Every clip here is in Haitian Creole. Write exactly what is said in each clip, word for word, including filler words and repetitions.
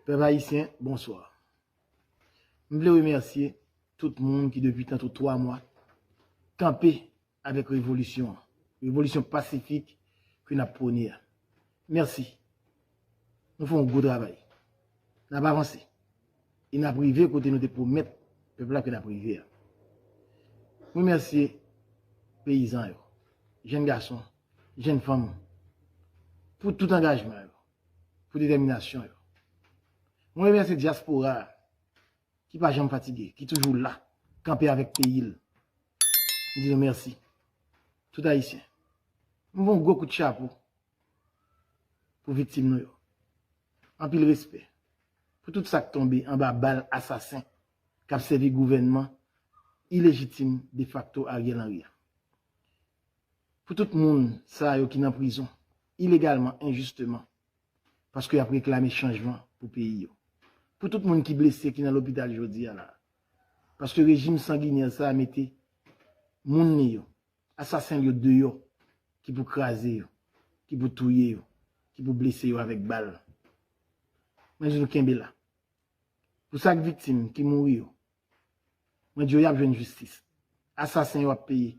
Pèp ayisyen, bonswa. M vle remèsye tout moun ki depi tantou twa mwa kanpe avèk revolisyon an, revolisyon pasifik ke n ap pwone a. Mèsi. Nou fè yon gwo travay. N ap avanse. E n ap rive kote nou te pwomèt pèp la ke n ap rive a. M remèsye peyizan yo, jèn gason, jèn fanm, pou tout angajman yo, pou detèminasyon yo. Mwen remèsye dyaspora a, ki pa janm fatige, ki toujou la, kanpe avèk peyi l. M di nou mèsi. Tout ayisyen. M voye yon gwo kout chapo pou viktim nou yo. Anpil respè pou tout sa k tonbe anba bal asasen k ap sèvi gouvènman ilejitim defakto Ariel Henry a. Pou tout moun sa yo ki nan prizon ilegalman, enjisteman, paske y ap reklame chanjman pou peyi yo. Pou tout moun ki blese, ki nan lopital jodi a la, paske rejim sanginè sa a mete moun li yo, asasen l yo deyò, ki pou kraze yo, ki pou touye yo, ki pou blese yo avèk bal. Mwen di nou kenbe la. Pou sa k viktim ki mouri yo, mwen di yo y ap jwenn jistis. Asasen yo ap peye.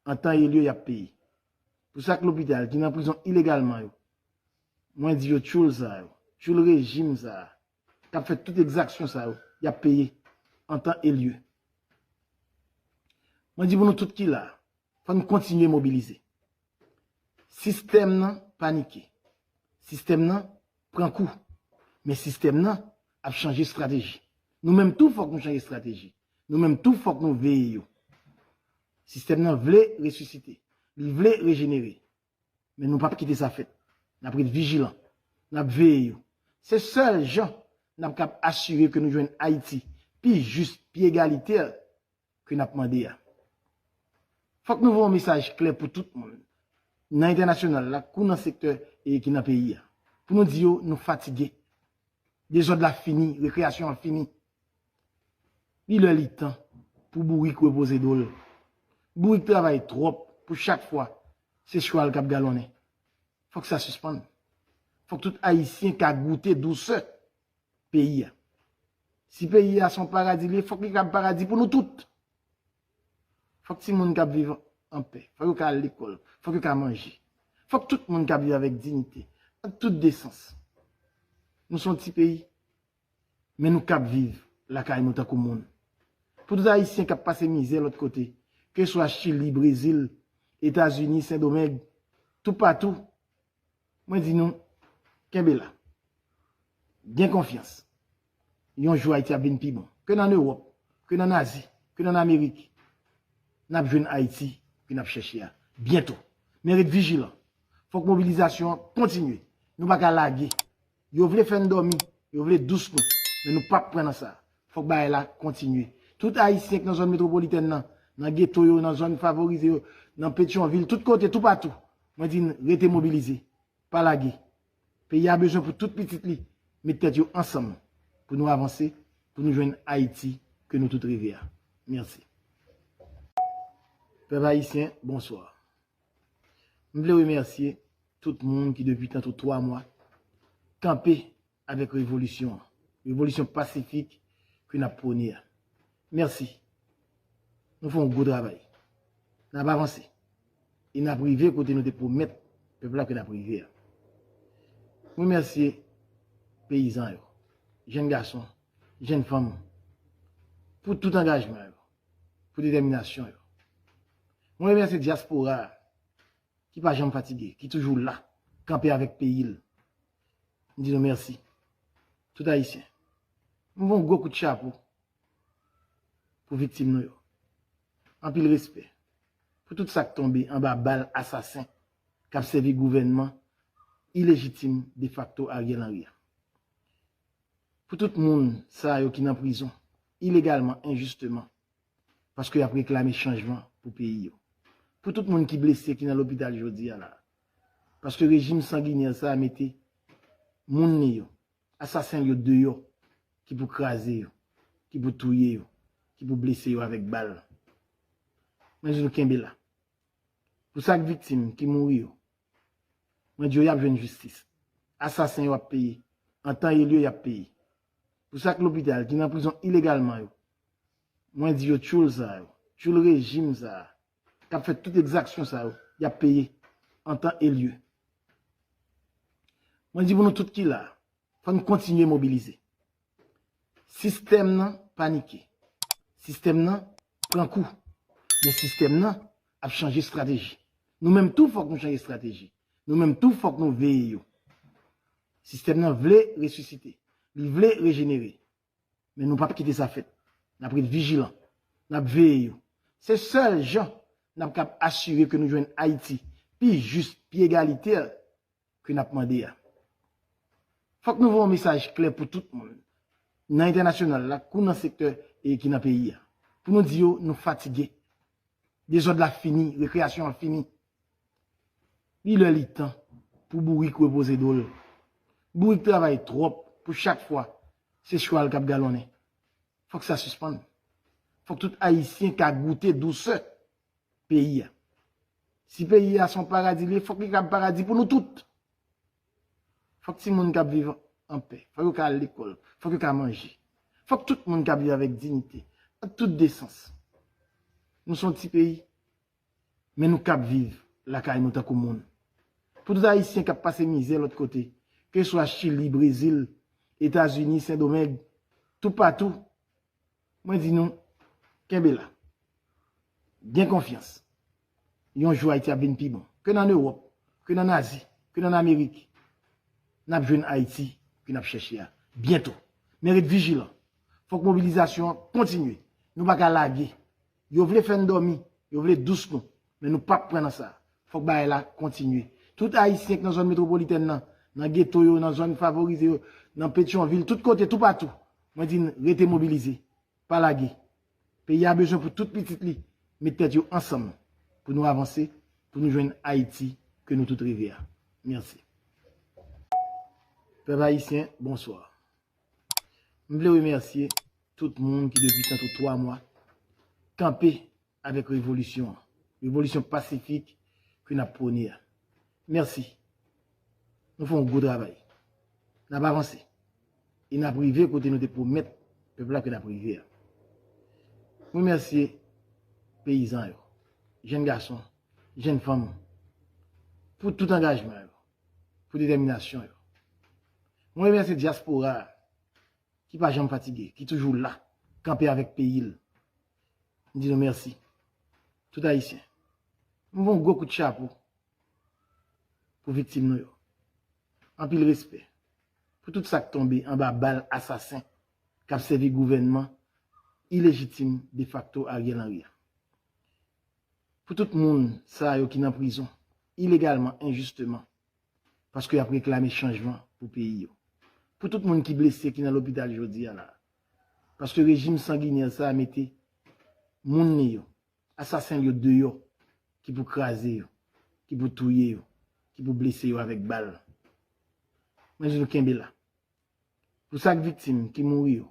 An tan e lye, y ap peye. Pou sa k lopital ki nan prizon ilegalman yo, mwen di yo tchoul sa yo, tchoul rejim sa a, k ap fè tout egzaksyon sa yo, y ap peye an tan e lye. Mwen di pou nou tout ki la, fò n kontinye mobilize. Sistèm nan panike. Sistèm nan pran kou. Men sistèm nan ap chanje estrateji. Nou menm tou fòk nou chanje estrateji. Nou menm tou fòk nou veye yo. Sistèm nan vle resisite. Li vle rejenere. Men nou p ap kite sa fèt. N ap ret vijilan. N ap veye yo. Se sèl jan n ap kab asire ke nou jwenn Ayiti pi jis, pi egalitè ke n ap mande a. Fòk nou voye yon mesaj klè pou tout moun, nan entènasyonal la, kou nan sektè e ki nan peyi a, pou nou di yo nou fatige. Dezòd la fini, rekreyasyon an fini. Li lè li tan pou bourik repoze do l. Bourik travay twòp pou chak fwa se chwal k ap galonnen. Fòk sa sispann. Fòk tout Ayisyen ka goute dousè peyi a. Si peyi a se yon paradi li ye, fòk li ka paradi pou nou tout. Fòk timoun ka viv anpè. Fòk yo ka al lekòl. Fòk yo ka manje. Fòk tout moun ka viv avèk diyite, ak tout desans. Nou se yon ti peyi, men nou kab viv lakay nou tankou moun. Pou tout Ayisyen k ap pase mizè lòt kote, keswa Chili, Brezil, Etazini, Sendomeng, toupatou, mwen di nou, kenbe la. Gen konfyans. Yon jou Ayiti ap vin pi bon. Ke n ann Ewòp, ke n ann Azi, ke n ann Amerik, n ap jwenn Ayiti ke n ap chèche a byento. Men ret vijilan. Fòk mobilizasyon an kontinye. Nou pa ka lage. Yo vle fè n dòmi, yo vle dous nou, men nou p ap pran nan sa. Fòk bagay la kontinye. Tout Ayisyen k nan zòn metwopolitèn nan, nan geto yo, nan zòn favorize yo, nan Petyonvil, tout kote, toupatou, mwen di n rete mobilize. Pa lage. Peyi a bezwen pou tout pitit li met tèt yo ansanm pou nou avanse, pou nou jwenn Ayiti ke nou tout reve a. Mèsi. Pèp ayisyen, bonswa. M vle remèsye tout moun ki depi tantou twa mwa kanpe avèk revolisyon an, revolisyon pasifik ke n ap pwone a. Mèsi. Nou fè yon gwo travay. N ap avanse. E n ap rive kote nou te pwomèt pèp la ke n ap rive a. M remèsye peyizan yo, jèn gason, jèn fanm, pou tout angajman yo, pou detèminasyon yo. Mwen remèsye dyaspora a, ki pa janm fatige, ki toujou la, kanpe avèk peyi l. M di nou mèsi. Tout Ayisyen. M voye yon gwo kout chapo pou viktim nou yo. Anpil respè pou tout sa k tonbe anba bal asasen k ap sèvi gouvènman ilejitim defakto Ariel Henry a. Pou tout moun sa yo ki nan prizon ilegalman, enjisteman, paske y ap reklame chanjman pou peyi yo. Pou tout moun ki blese, ki nan lopital jodi a la, paske rejim sanginè sa a mete moun li yo, asasen l yo deyò, ki pou kraze yo, ki pou touye yo, ki pou blese yo avèk bal. Mwen di nou kenbe la. Pou sa k viktim ki mouri yo, mwen di yo y ap jwenn jistis. Asasen yo ap peye. An tan e lye, y ap peye. Pou sa k lopital, ki nan prizon ilegalman yo, mwen di yo tchoul sa yo, tchoul rejim sa a, k ap fè tout egzaksyon sa yo, y ap peye an tan e lye. Mwen di pou nou tout ki la, fò n kontinye mobilize. Sistèm nan panike. Sistèm nan pran kou. Men sistèm nan ap chanje estrateji. Nou menm tou fòk nou chanje estrateji. Nou menm tou fòk nou veye yo. Sistèm nan vle resisite. Li vle rejenere. Men nou p ap kite sa fèt. N ap ret vijilan. N ap veye yo. Se sèl jan n ap kab asire ke nou jwenn Ayiti pi jis, pi egalitè ke n ap mande a. Fòk nou voye yon mesaj klè pou tout moun, nan entènasyonal la, kou nan sektè e ki nan peyi a, pou nou di yo nou fatige. Dezòd la fini, rekreyasyon an fini. Li lè li tan pou bourik repoze do l. Bourik travay twòp pou chak fwa se chwal k ap galonnen. Fòk sa sispann. Fòk tout Ayisyen ka goute dousè peyi a. Si peyi a se yon paradi li ye, fòk li kab paradi pou nou tout. Fòk timoun kab viv anpè. Fòk yo ka al lekòl. Fòk yo ka manje. Fòk tout moun kab viv avèk diyite, ak tout desans. Nou se yon ti peyi, men nou kab viv lakay nou tankou moun. Pou tout Ayisyen k ap pase mizè lòt kote, keswa Chili, Brezil, Etazini, Sendomeng, toupatou, mwen di nou, kenbe la. Gen konfyans. Yon jou Ayiti ap vin pi bon. Ke n ann Ewòp, ke n ann Azi, ke n ann Amerik, n ap jwenn Ayiti ke n ap chèche a byento. Men ret vijilan. Fòk mobilizasyon an kontinye. Nou pa ka lage. Yo vle fè n dòmi, yo vle dous nou, men nou p ap pran nan sa. Fòk bagay la kontinye. Tout Ayisyen k nan zòn metwopolitèn nan, nan geto yo, nan zòn favorize yo, nan Petyonvil, tout kote, toupatou, mwen di n rete mobilize. Pa lage. Peyi a bezwen pou tout pitit li met tèt yo ansanm pou nou avanse, pou nou jwenn Ayiti ke nou tout reve a. Mèsi. Pèp ayisyen, bonswa. M vle remèsye tout moun ki depi tantou twa mwa kanpe avèk revolisyon an, revolisyon pasifik ke n ap pwone a. Mèsi. Nou fè yon gwo travay. N ap avanse. E n ap rive kote nou te pwomèt pèp la ke n ap rive a. Mwen remèsye peyizan yo, jèn gason, jèn fanm, pou tout angajman yo, pou detèminasyon yo. Mwen remèsye dyaspora a, ki pa janm fatige, ki toujou la, kanpe avèk peyi l. M di nou mèsi. Tout Ayisyen. M voye yon gwo kout chapo pou viktim nou yo. Anpil respè pou tout sa k tonbe anba bal asasen k ap sèvi gouvènman ilejitim defakto Ariel Henry a. Pou tout moun sa yo ki nan prizon ilegalman, enjisteman, paske y ap reklame chanjman pou peyi yo. Pou tout moun ki blese, ki nan lopital jodi a la, paske rejim sanginè sa a mete moun li yo, asasen li yo deyò, ki pou kraze yo, ki pou touye yo, ki pou blese yo avèk bal. Mwen di nou kenbe la. Pou sa k viktim, ki mouri yo,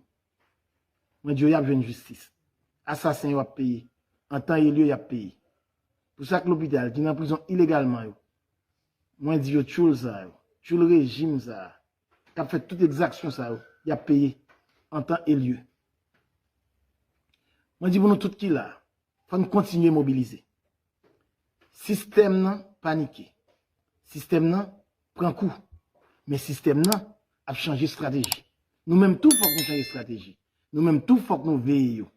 mwen di yo y ap jwenn jistis. Asasen yo ap peye. An tan e lye, y ap peye. Pou sa k lopital, ki nan prizon ilegalman yo, mwen di yo tchoul sa yo, tchoul rejim sa a, k ap fè tout egzaksyon sa yo, y ap peye an tan e lye. Mwen di pou nou tout ki la, fò n kontinye mobilize. Sistèm nan panike. Sistèm nan pran kou. Men sistèm nan ap chanje estrateji. Nou menm tou fòk nou chanje estrateji. Nou menm tou fòk nou veye yo.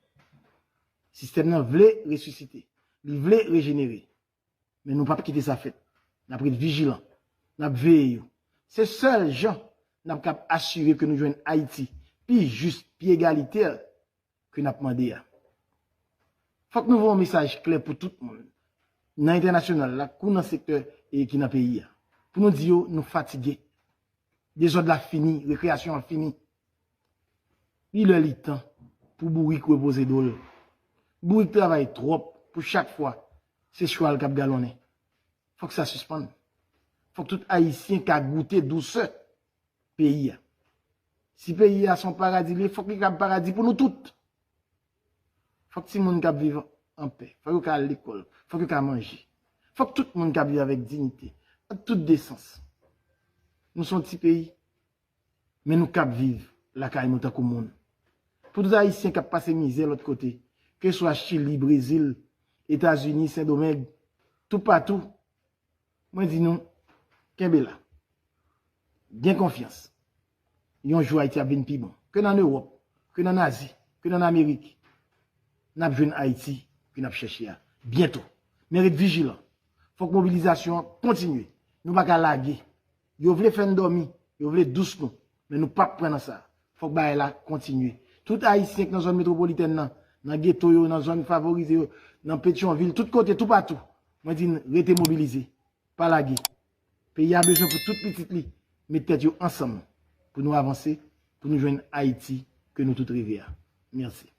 Sistèm nan vle resisite. Li vle rejenere. Men nou p ap kite sa fèt. N ap ret vijilan. N ap veye yo. Se sèl jan n ap kab asire ke nou jwenn Ayiti pi jis, pi egalitè ke n ap mande a. Fòk nou voye yon mesaj klè pou tout moun, nan entènasyonal la, kou nan sektè e ki nan peyi a, pou nou di yo nou fatige. Dezòd la fini, rekreyasyon an fini. Li lè li tan pou bourik repoze do l. Bourik travay twòp pou chak fwa se chwal k ap galonnen. Fòk sa sispann. Fòk tout Ayisyen ka goute dousè peyi a. Si peyi a se yon paradi li ye, fòk li kab paradi pou nou tout. Fòk timoun kab viv anpè, fòk yo ka al lekòl, fòk yo ka manje. Fòk tout moun kab viv avèk diyite, ak tout desans. Nou se yon ti peyi, men nou kab viv lakay nou tankou moun. Pou tout Ayisyen k ap pase mizè lòt kote, keswa Chili, Brezil, Etazini, Sendomeng, toupatou, mwen di nou, kenbe la. Gen konfyans. Yon jou Ayiti ap vin pi bon. Ke n ann Ewòp, ke n ann Azi, ke n ann Amerik, n ap jwenn Ayiti ke n ap chèche a byento. Men ret vijilan. Fòk mobilizasyon an kontinye. Nou pa ka lage. Yo vle fè n dòmi, yo vle dous nou, men nou p ap pran nan sa. Fòk bagay la kontinye. Tout Ayisyen k nan zòn metwopolitèn nan, nan geto yo, nan zòn favorize yo, nan Petyonvil, tout kote, toupatou, mwen di n rete mobilize. Pa lage. Peyi a bezwen pou tout pitit li met tèt yo ansanm pou nou avanse, pou nou jwenn Ayiti ke nou tout reve a. Mèsi.